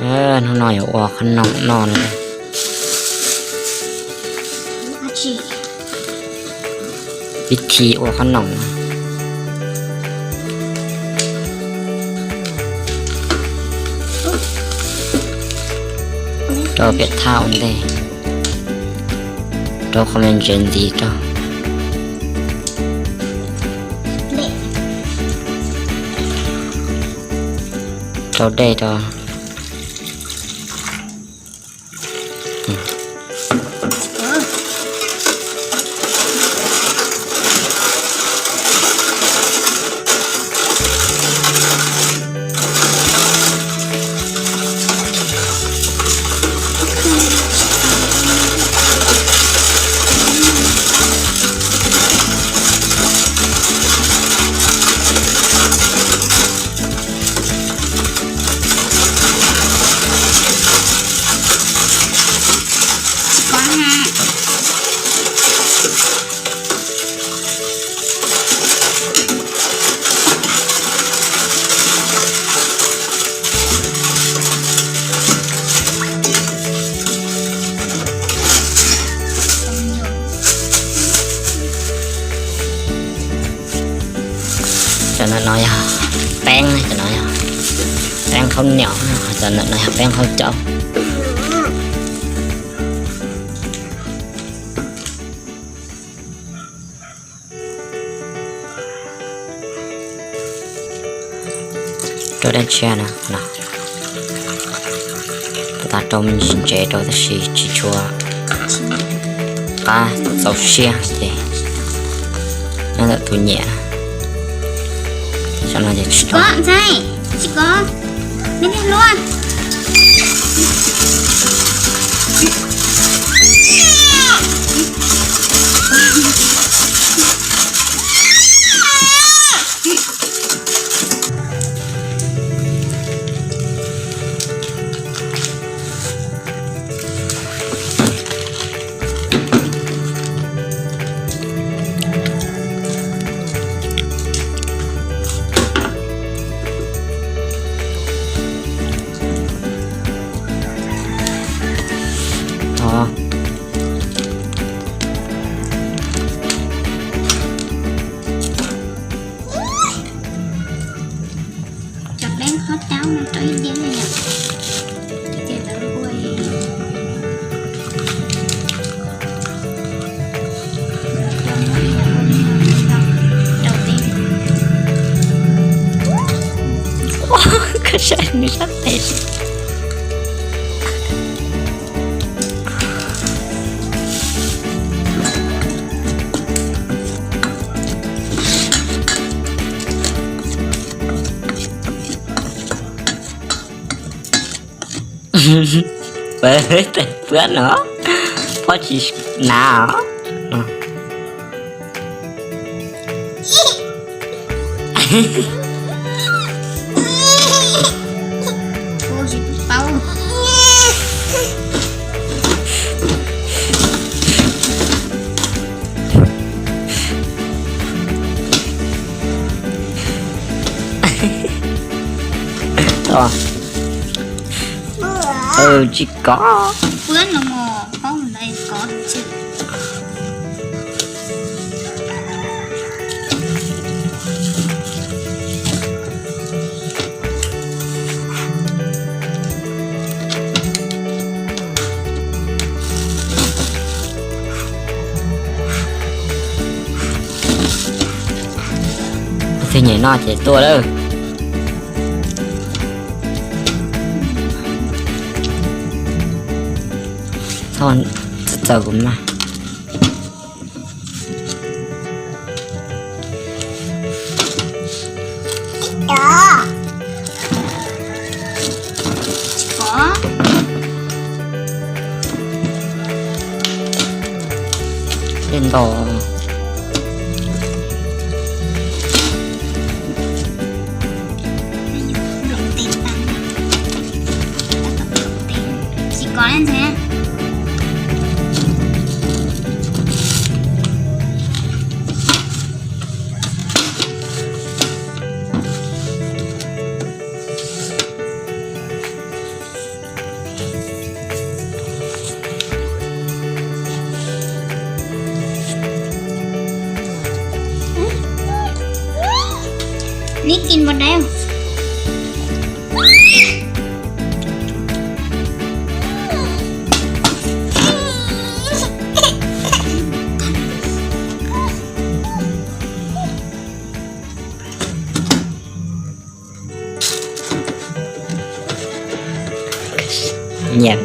Hnub no yuav ua qhob noom noj na. Vib thi ua qhob noom. Rau piam thaj ua ntej, rau qhov me ntsev ntxiv rau, rau dej rau. Cov ntawm no yog peeb, cov no yog peeb khaub niam, cov ntawm no yog peeb khaub caub. Rau dej tshiab no, tas rau me ntsis ntsev rau tab sis tsis tshua qab txaus siab ces nyob ntawm tus nyiam. Tam no ces tsis tau. Cov peeb khaub caub no rau ib diav li yom. Ces lawv ua rau peb. Koj saib nws sab tes. Peb tes puab no, pob tsis hnav os. Tsis kov. Puab no mos, paub mus ntawd kov tsis. Txij nyem noj ces tuaj lawm. Txhob txawv kuv mas. Dej nto. Ib kis npau dais. Nyiam.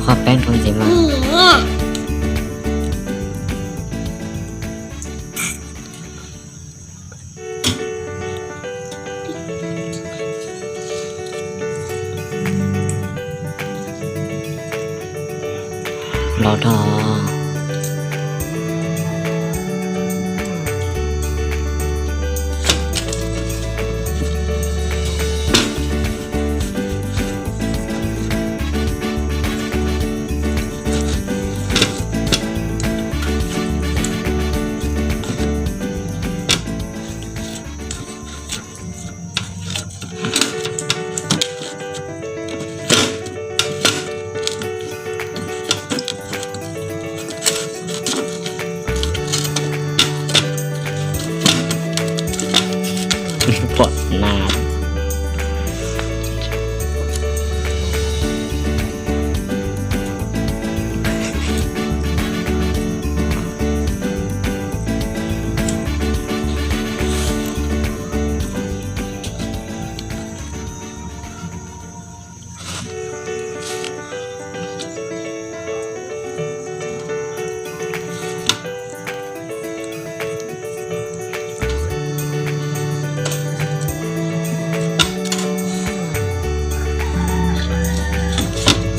Qhov peb rau ntxiv mas. Los rau. Pom na.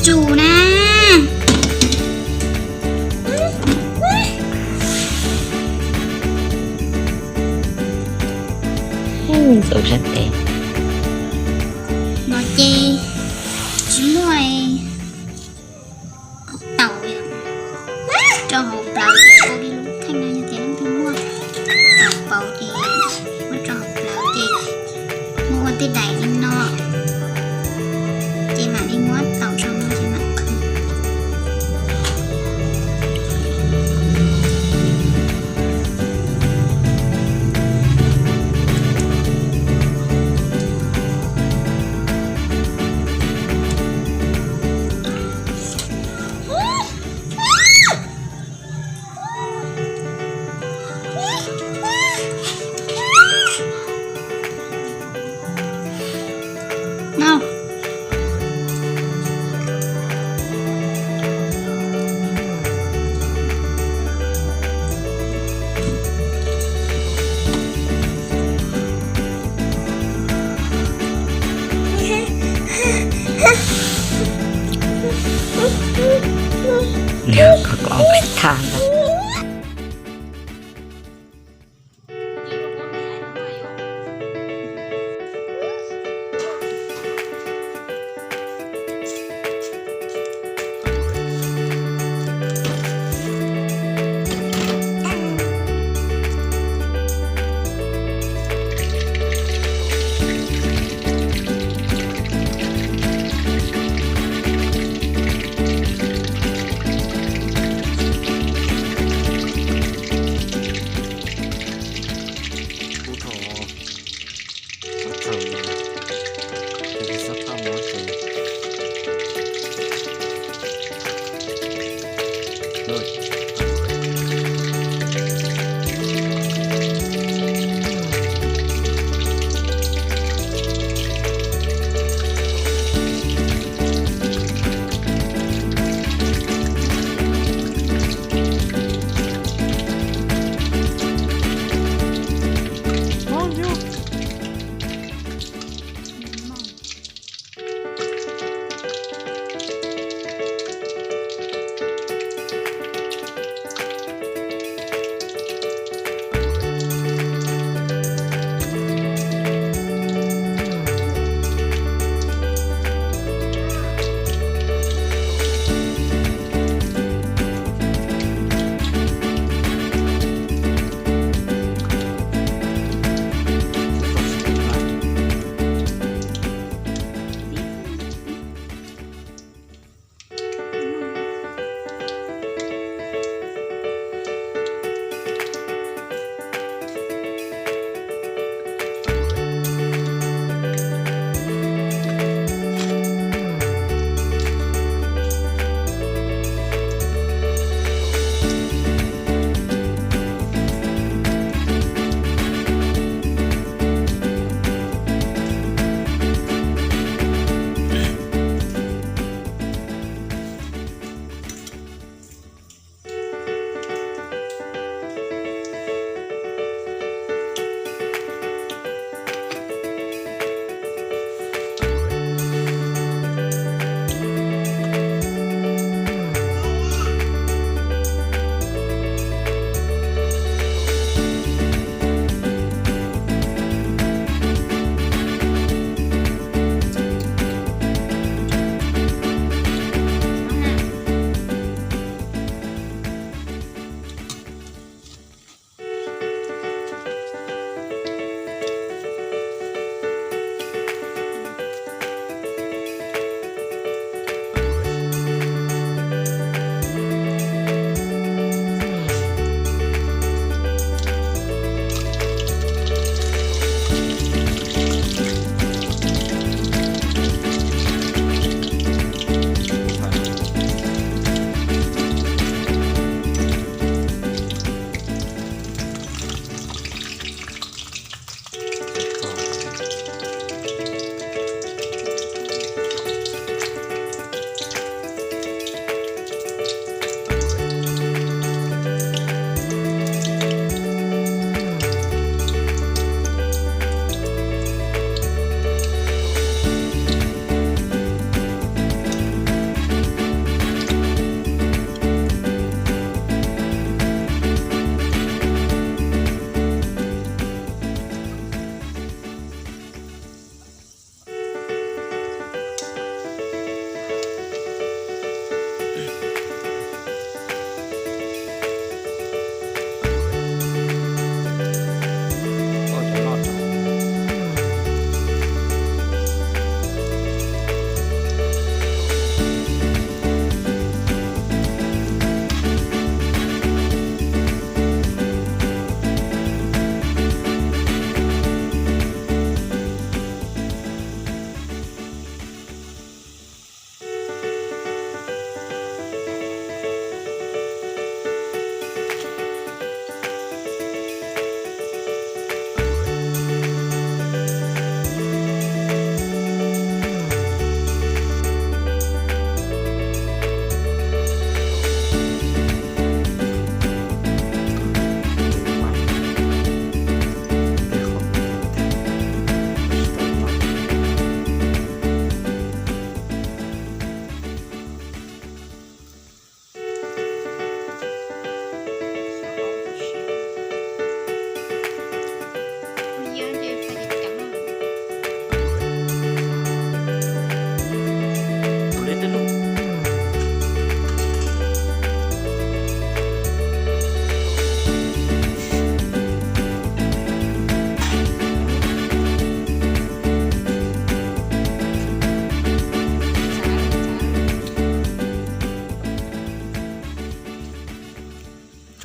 Tsum na. Ntxuav sab tes. No ces tsis muaj taum, rau hauv plawv ces ua li lub theej no, yog tias leej twg muaj taum pauv ces muab rau hauv plawv ces muab ua tej daim li no, ces mam li muab taum rau no ces mam qhwv.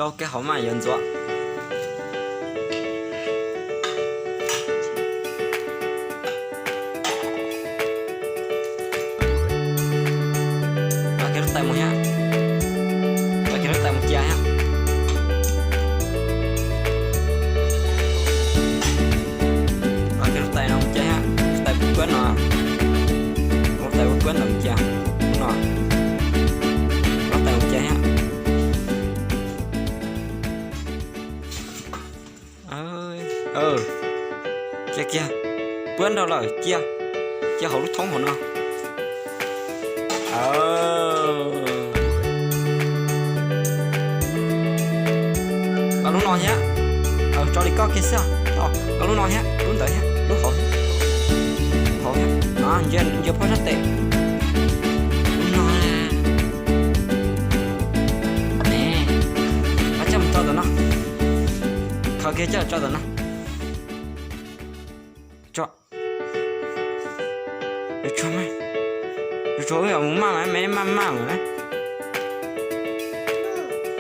Tau kiag hauv mas yuav ntxuav. Tau kiag lub tais mus thiab. Tau kiag lub tais mus cia thiab. Tau kiag lub tais no mus cia thiab. Lub tais puab kuab no. Lub tais puab kuab ntawm mus cia. Lub no. Lub tais mus cia thiab. Cia kiag. Puab nrau lawm, cia. Cia hauv lub thoob hauv no. Los lub no thiab. Tso li koj kiag xwb. Los lub no thiab, lub ntawd thiab, lub hauv thiab. Lub hauv thiab. Ntsia phab sab tes. Lub no. Ne, coj mus tso tom no. Khaws kiag coj tso tom no. Tso. Yuav tshuav, yuav tshuav wb mus maj mas me maj maj lawm.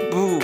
Npug,